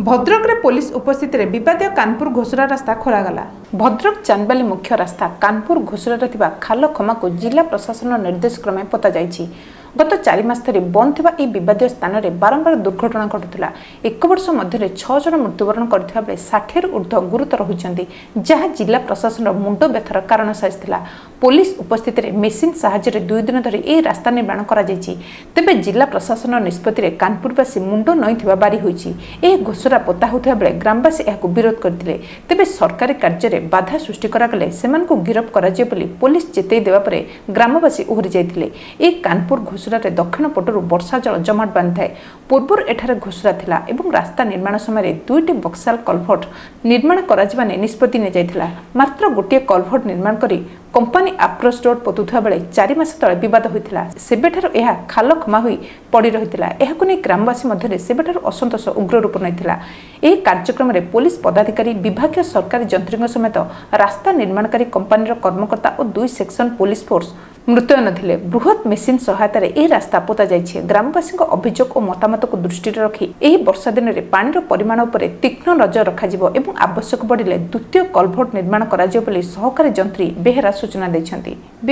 ଭଦ୍ରକରେ ପୋଲିସ ଉପସ୍ଥିତିରେ ବିବାଦୀୟ କାନପୁର ଘୋଷରା ରାସ୍ତା ଖୋଲାଗଲା। ଭଦ୍ରକ ଚାନ୍ଦବାଲି ମୁଖ୍ୟ ରାସ୍ତା କାନପୁର ଘୋଷରାରେ ଥିବା ଖାଲ ଖମାକୁ ଜିଲ୍ଲା ପ୍ରଶାସନ ନିର୍ଦ୍ଦେଶ କ୍ରମେ ପୋତାଯାଇଛି। ଗତ 4 ମାସ ଧରି ବନ୍ଦ ଥିବା ଏହି ବିବାଦୀୟ ସ୍ଥାନରେ ବାରମ୍ବାର ଦୁର୍ଘଟଣା ଘଟୁଥିଲା। ଏକ ବର୍ଷ ମଧ୍ୟରେ 6 ଜଣ ମୃତ୍ୟୁବରଣ କରିଥିବା ବେଳେ 60ରୁ ଉର୍ଦ୍ଧ୍ୱ ଗୁରୁତର ହୋଇଛନ୍ତି, ଯାହା ଜିଲ୍ଲା ପ୍ରଶାସନର ମୁଣ୍ଡ ବ୍ୟଥାର କାରଣ ସାଜିଥିଲା। ପୋଲିସ ଉପସ୍ଥିତିରେ ମେସିନ୍ ସାହାଯ୍ୟରେ 2 ଦିନ ଧରି ଏହି ରାସ୍ତା ନିର୍ମାଣ କରାଯାଇଛି। ତେବେ ଜିଲ୍ଲା ପ୍ରଶାସନର ନିଷ୍ପତ୍ତିରେ କାନପୁରବାସୀ ମୁଣ୍ଡ ନଇଁଥିବା ବାରି ହୋଇଛି। ଏହି ଘୋଷରା ପୋତା ହେଉଥିବା ବେଳେ ଗ୍ରାମବାସୀ ଏହାକୁ ବିରୋଧ କରିଥିଲେ। ତେବେ ସରକାରୀ କାର୍ଯ୍ୟରେ ବାଧା ସୃଷ୍ଟି କରାଗଲେ ସେମାନଙ୍କୁ ଗିରଫ କରାଯିବ ବୋଲି ପୋଲିସ ଚେତାଇ ଦେବା ପରେ ଗ୍ରାମବାସୀ ଓହରି ଯାଇଥିଲେ। ଏହି କାନପୁର ଘୋଷରାରେ ଦକ୍ଷିଣ ପଟରୁ ବର୍ଷା ଜଳ ଜମାଟ ବାନ୍ଧିଥାଏ। ପୂର୍ବରୁ ଏଠାରେ ଘୋଷରା ଥିଲା ଏବଂ ରାସ୍ତା ନିର୍ମାଣ ସମୟରେ ଦୁଇଟି ବକ୍ସାଲ କଲଭର୍ଟ ନିର୍ମାଣ କରାଯିବା ନେଇ ନିଷ୍ପତ୍ତି ନିଆଯାଇଥିଲା। ମାତ୍ର ଗୋଟିଏ କଲଭର୍ଟ ନିର୍ମାଣ କରି କମ୍ପାନୀ ଆପ୍ରୋଚ୍ ରୋଡ୍ ପୋତୁଥିବା ବେଳେ 4 ମାସ ତଳେ ବିବାଦ ହୋଇଥିଲା। ସେବେଠାରୁ ଏହା ଖାଲ ଖମା ହୋଇ ପଡ଼ି ରହିଥିଲା। ଏହାକୁ ନେଇ ଗ୍ରାମବାସୀ ମଧ୍ୟରେ ସେବେଠାରୁ ଅସନ୍ତୋଷ ଉଗ୍ର ରୂପ ନେଇଥିଲା। ଏହି କାର୍ଯ୍ୟକ୍ରମରେ ପୋଲିସ ପଦାଧିକାରୀ, ବିଭାଗୀୟ ସରକାରୀ ଯନ୍ତ୍ରୀଙ୍କ ସମେତ ରାସ୍ତା ନିର୍ମାଣକାରୀ କମ୍ପାନୀର କର୍ମକର୍ତ୍ତା ଓ ଦୁଇ ସେକ୍ସନ ପୋଲିସ ଫୋର୍ସ ମୁତୟନ ଥିଲେ। ବୃହତ୍ ମେସିନ୍ ସହାୟତାରେ ଏହି ରାସ୍ତା ପୋତାଯାଇଛି। ଗ୍ରାମବାସୀଙ୍କ ଅଭିଯୋଗ ଓ ମତାମତକୁ ଦୃଷ୍ଟିରେ ରଖି ଏହି ବର୍ଷା ଦିନରେ ପାଣିର ପରିମାଣ ଉପରେ ତୀକ୍ଷ୍ଣ ନଜର ରଖାଯିବ ଏବଂ ଆବଶ୍ୟକ ପଡ଼ିଲେ ଦ୍ୱିତୀୟ କଲଭର୍ଟ ନିର୍ମାଣ କରାଯିବ ବୋଲି ସହକାରୀ ଯନ୍ତ୍ରୀ ବେହେରା ସୂଚନା ଦେଇଛନ୍ତି।